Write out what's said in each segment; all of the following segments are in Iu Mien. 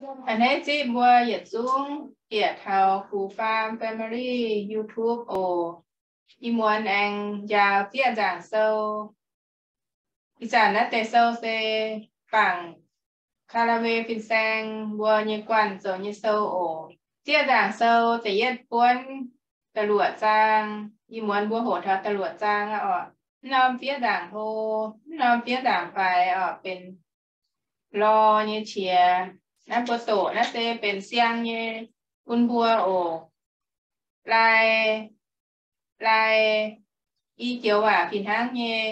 A'hneiv zipv mbuo yietc zungv bieqc taux Fu Faam Family YouTube oc. Ih muonz aengx njaaux zieqv nzaangc sou. Ih zanc naaiv deix sou se bangc Kaa^laa^we fin-saeng mbuo nyei guanh zoux nyei sou oc. Zieqv nzaangc sou da'yietv buonv da'luoqc zaang. Ih muonz mbuo hoqc taux da'luoqc zaang aqv oc. Mv norm fiev nzaangc hlo, mv norm fiev nzaangc faix oc, benx lor nyei qiex. Naaiv mbuo doqc naaiv se benx siang nyei bun mbuo oc. Lai, lai, i joux waac fih hnangv nyei.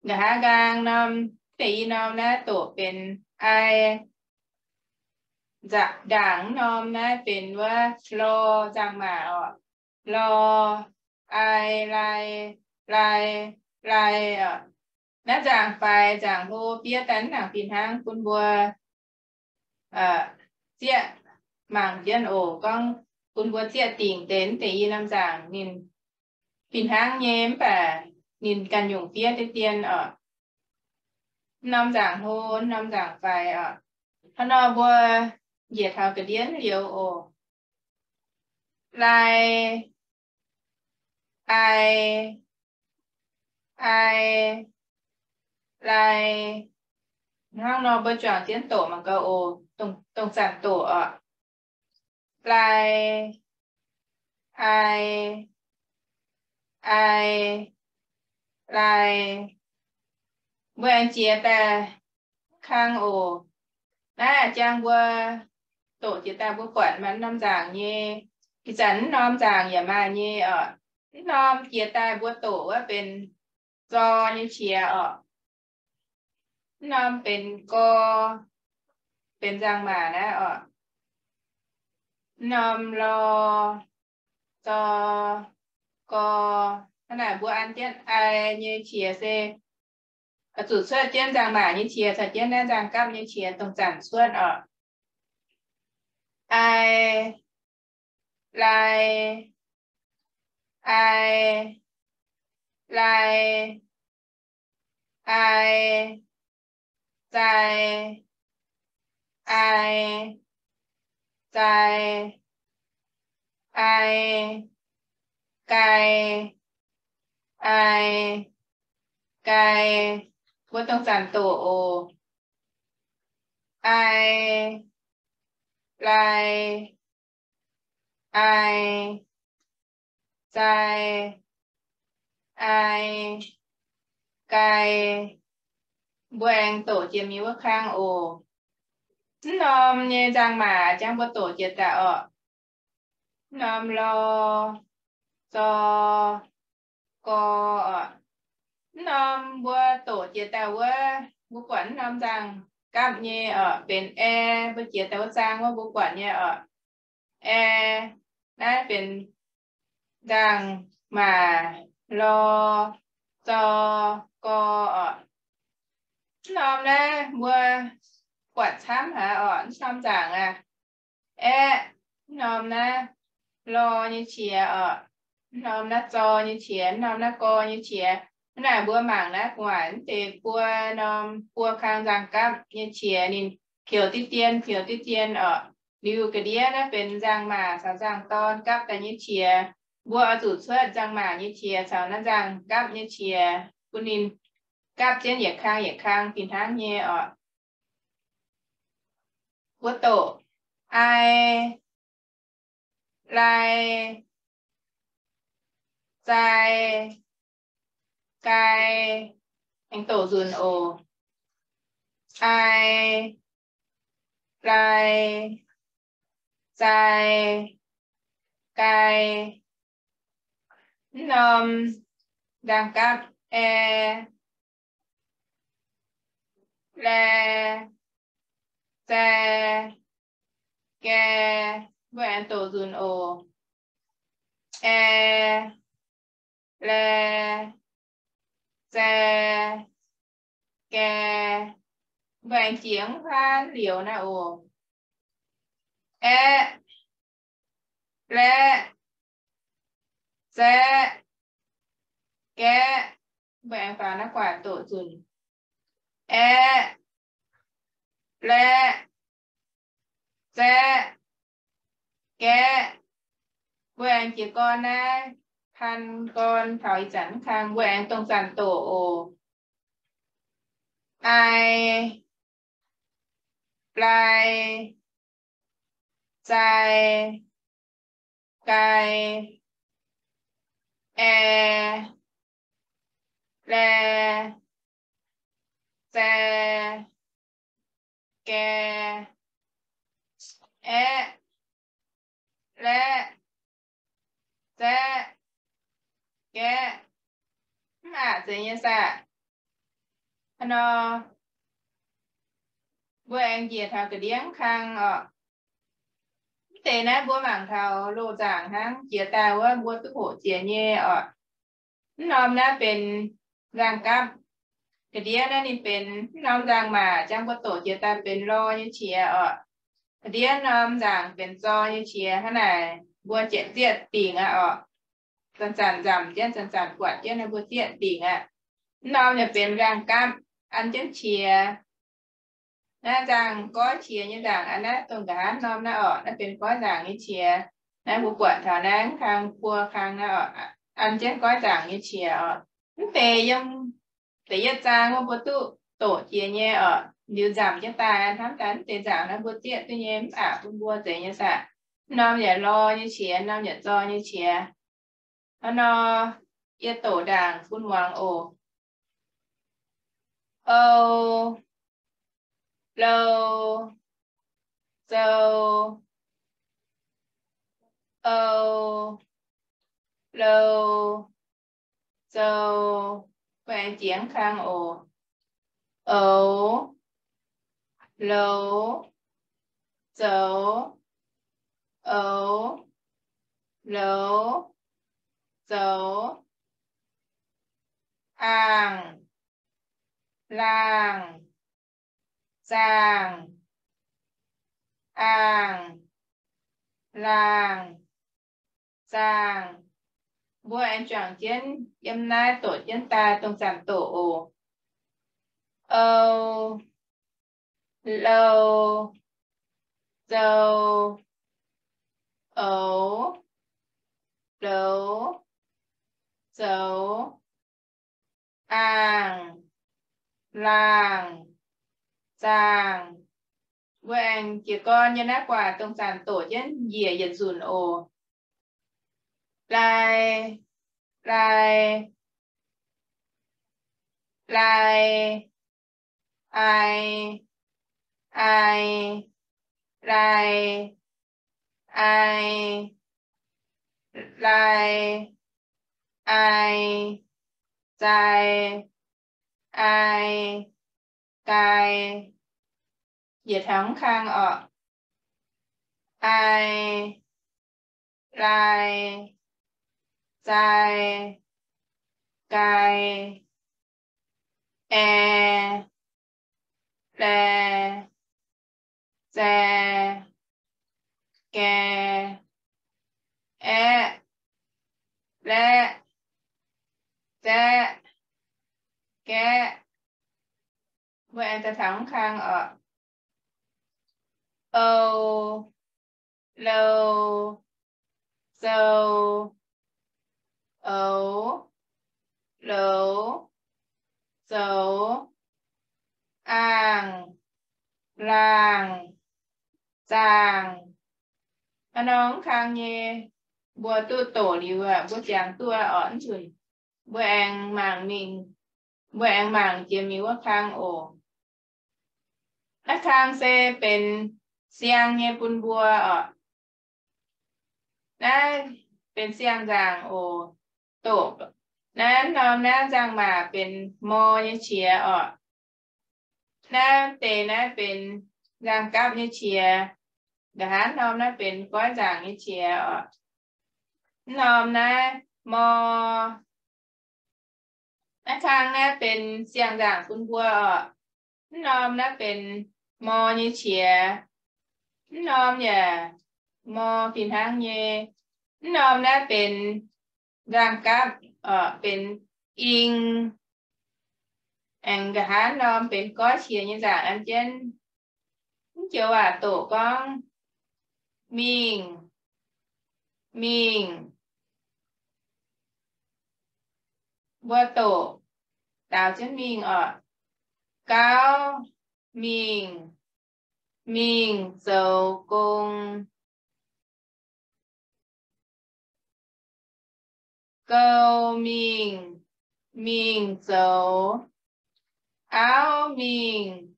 Nqa'haav nqaang norm, deix i norm naaiv doqc benx ai. Nzaangc, ndaangc norm naaiv benx wuov lor nzangc-maac oc. Lor, ai, lai, lai, lai oc. Naaiv nzaangc faix nzaangc hlo fiev daaih mv nangc fih hnangv bun mbuo zieqv mangc jienv oc. Gorngv bun mbuo zieqv dingc deix, deix i norm nzaangc ninh fih hnangv nyei, mv baac ninh ganh nyungc fiev deix dien oc. Mv norm nzaangc hlo, mv norm nzaangc faix oc. Hnangv nor mbuo njiec taux ga'ndiev liuz oc. Lai, ai, ai, lai. Hnangv nor mbuo juangc jienv doqc mangc gaax oc. Dongh, dongh zanc doqc oc. Lai, ai, ai, lai. Mbuo aengx jiex daaih kang oc. Naaiv jangx mbuo doqc jiex daaih mbuo buatc maaih norm nzaangc nyei. Ih zanc mv norm nzaangc yaac maaih nyei oc. Mv norm jiex daaih mbuo doqc wuov benx zor nyei qiex oc. Mv norm benx gor, benx nzangc-maac naaiv oc. Mv norm lor, zor, gor. Hnangv naaic mbuo an jienv ai nyei qiex se oix zuqc cuotv jienv nzangc-maac nyei qiex caux jienv naaiv nzangc-gapv nyei qiex dongh zanc cuotv oc. Ai, lai, ai, lai, ai, zai, ai, zai, ai, gai, ai, gai. Mbuo dongh zanc doqc oc. Ai, lai, ai, zai, ai, gai. Mbuo aengx doqc jiex mingh wuov kang oc. Mv norm nyei nzangc-maac jangx mbuo doqc jiex daaih oc. Mv norm lor, zor, gor oc. Mv norm mbuo doqc jiex daaih wuov, mbuo buatc mv norm nzangc-gapv nyei oc, benx ae. Mbuo jiex daaih wuov zaang wuov mbuo buatc nyei oc. Ae, naaiv benx nzangc-maac, lor, zor, gor oc. Mv norm naaiv mbuo buatc camv haic oc. Mv norm nzangc aqv. Aeqv, mv norm naaiv lor nyei qiex oc. Mv norm naaiv zor nyei qiex, mv norm naaiv gor nyei qiex. Hnangv naaic mbuo mangc naaiv gu'nguaaic mv deix buo norm buo kang nzangc-gapv nyei qiex ninh peux diqv dien, peux diqv dien oc. Liuz ga'ndiev naaiv benx nzangc-maac caux nzangc-dorn gapv daaih nyei qiex. Mbuo oix zuqc cuotv nzangc-maac nyei qiex caux naaiv nzangc-gapv nyei qiex bun ninh gapv jienv yietc kang yietc kang fih hnangv nyei oc. Mbuo doqc ai, lai, zai, gai. Aengx doqc nzunc oc. Ai, lai, zai, gai. Mv norm nzangc-gapv ae, lae, zae, gae. Mbuo aengx doqc nzunc oc. Ae, lae, zae, gae. Mbuo aengx jiex mv faanv liuz naaiv oc. Aeqv, laeqv, zaeqv, gaeqv. Mbuo aengx faaux naaiv gu'nguaaic doqc nzunc. Aeqv, laeqv, zaeqv, gaeqv. Mbuo aengx jiez gorn naaiv, pan gorn taux ih zanc mv kang mbuo aengx dongh zanc doqc oc. Ai, lai, zai, gai, ae, lae, zae, gae, aeqv, laeqv, zaeqv, gaeqv. Mv aqc zeiz nyei saah? Hnangv nor, mbuo aengx njiec taux ga'ndiev mv kang oc. Mv deix naaiv mbuo mangc taux loz-nzaangc hnangv, jiex daaih wuov mbuo duqv hoqc jiex nyei oc. Mv norm naaiv benx nzangc-gapv. Ga'ndiev naaiv ninh benx mv norm nzangc-maac, jangx mbuo doqc jiex daaih benx lor nyei qiex oc. Ga'ndiev norm nzaangc benx zor nyei qiex. Hnangv naaic mbuo zieqv dingc aqv oc. Zanc-zanc nzamc jienv, zanc-zanc buatc jienv, naaiv mbuo zieqv dingc aqv. Mv norm yaac benx nzangc-gapv, an jienv qiex. Naaiv nzangc goiv qiex nyei nzaangc, an naaiv dongh nqa'haav norm naaiv oc. Naaiv benx goiv nzaangc nyei qiex. Naaiv mbuo buatc taux naaiv mv kang buo kang naaiv oc, an jienv goiv nzaangc nyei qiex oc. Mv deix yiem da'yietv zaang wuov mbuo duqv doqc jiex nyei oc. Liuz nzamc jienv daaih hnamv daaih mv deix nzaangc naaiv mbuo zieqv duqv nyei, mv aqc bun mbuo zeiz nyei saah? Norm yaac lor nyei qiex, norm yaac zor nyei qiex. Hnangv nor, yie doqc ndaangc bun muangx oc. Ou, lou, zou, ou, lou, zou. Mbuo aengx jiex mv kang oc. Oux, loux, zoux, oux, loux, zoux. Aangh, laangh, zaangh, aangh, laangh, zaangh. Mbuo aengx juangc jienv yiem naaiv doqc jienv daaih dongh zanc doqc oc. Ou, lou, zou, oux, loux, zoux. Aangh, laangh, zaangh. Mbuo aengx jiez gorn nyei naaiv guaax dongh zanc doqc jienv njiec yietc nzunc oc. Lai, lai, lai, ai, ai, lai, ai, lai, ai, zai, ai, gai. Njiec taux mv kang oc. Ai, lai, zai, gai, ae, lae, zae, gae, aeqv, laeqv, zaeqv, gaeqv. Mbuo aengx daaih taux mv kang oc. Ou, lou, zou, oux, loux, zoux. Aangh, laangh, zaangh. Hnangv nor mv kang nyei, mbuo duqv doqc liuz aqv, mbuo ziangx duqv oc. Mv nzunc mbuo aengx mangc mingh, mbuo aengx mangc jiex mingh wuov kang oc. Naaiv kang se benx siang nyei bun mbuo oc. Naaiv benx siang nzaangc oc. Doqc naaiv norm naaiv nzangc-maac benx mor nyei qiex oc. Naaiv deix naaiv benx nzangc-gapv nyei qiex. Nqa'haav norm naaiv benx goiv nzaangc nyei qiex oc. Mv norm naaiv mor. Naaiv kang naaiv benx siang nzaangc bun mbuo oc. Mv norm naaiv benx mor nyei qiex. Mv norm yaac mor fih hnangv nyei. Mv norm naaiv benx nzangc-gapv oc, benx ing. Aengx nqa'haav norm benx goiv qiex nyei nzaangc an jienv. Mv joux waac doqc gorngv Mingh, mingh. Mbuo doqc daaux jienv mingh oc. Gauv mingh, mingh zoux gong. Gou mingh, mingh zoux. Auv mingh,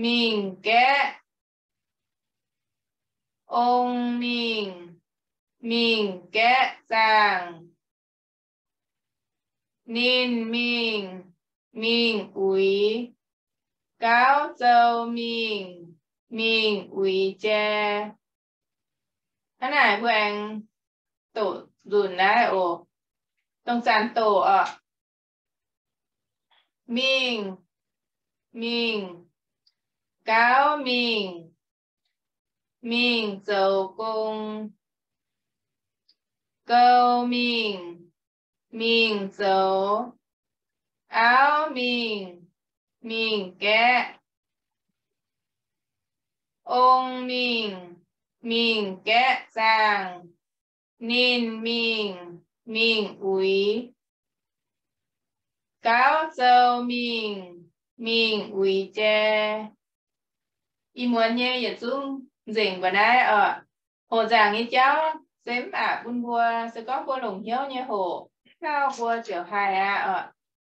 mingh gaeqv. Ong mingh, mingh gaeqv zaangh. Ninh mingh, mingh uix. Gauv zou mingh, mingh uix jai. Hnangv naaic mbuo aengx doqc nzunc naaiv oc. Dongh zanc doqc oc. Mingh, mingh. Gauv mingh, mingh zoux gong. Gou mingh, mingh zoux. Auv mingh, mingh gaeqv. Ong mingh, mingh gaeqv zaangh. Ninh mingh, mingh uix. Gauv zou mingh, mingh uix jai. Ih muonz nyei yietc zungv nzengc mbuo naaiv oc. Hoqc nzaangc nyei jauv se mv aqc bun mbuo, se gorngv mbuo longc hnyouv nyei hoqc, hnangv mbuo ziouc haih aqv oc.